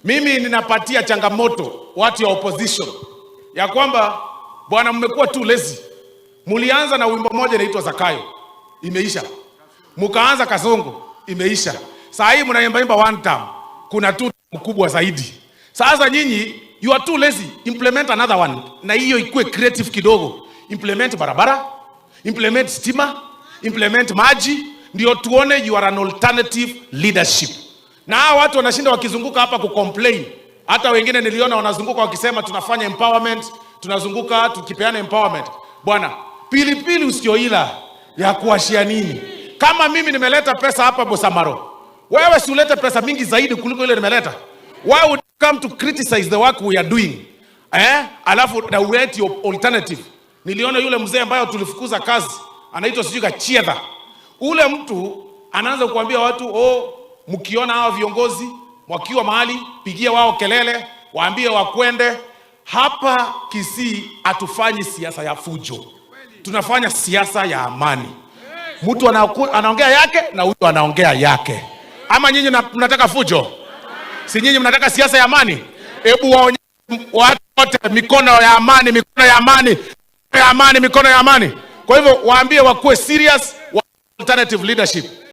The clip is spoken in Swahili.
Mimi ninapatia changamoto watu ya opposition ya kwamba, bwana, mmekuwa too lazy. Mulianza na wimbo moja inaitwa Zakayo, imeisha. Mkaanza Kasongo, imeisha. Saa hii mnaimba imba one term, kuna two mkubwa zaidi. Sasa nyinyi, you are too lazy, implement another one, na hiyo ikuwe creative kidogo. Implement barabara, implement stima, implement maji, ndio tuone you are an alternative leadership. Na hawa watu wanashinda wakizunguka hapa kucomplain. Hata wengine niliona wanazunguka wakisema tunafanya empowerment, tunazunguka tukipeana empowerment. Bwana, pilipili usioila ya kuwashia nini? Kama mimi nimeleta pesa hapa Bosamaro, wewe si ulete pesa mingi zaidi kuliko ile nimeleta? Why would you come to criticize the work we are doing? Eh? Alafu na ulete your alternative. Niliona yule mzee ambaye tulifukuza kazi, anaitwa sijui Kachiedha. Ule mtu anaanza kuambia watu, "Oh, mkiona hawa viongozi wakiwa mahali, pigia wao kelele, waambie wakwende." Hapa Kisii hatufanyi siasa ya fujo, tunafanya siasa ya amani. Mtu anaongea yake na huyu anaongea yake. Ama nyinyi mnataka fujo? Si nyinyi mnataka siasa ya amani? Hebu waonyeshe watu wote mikono ya amani, mikono ya amani, ya amani, mikono ya amani. Kwa hivyo waambie wakuwe serious wa alternative leadership.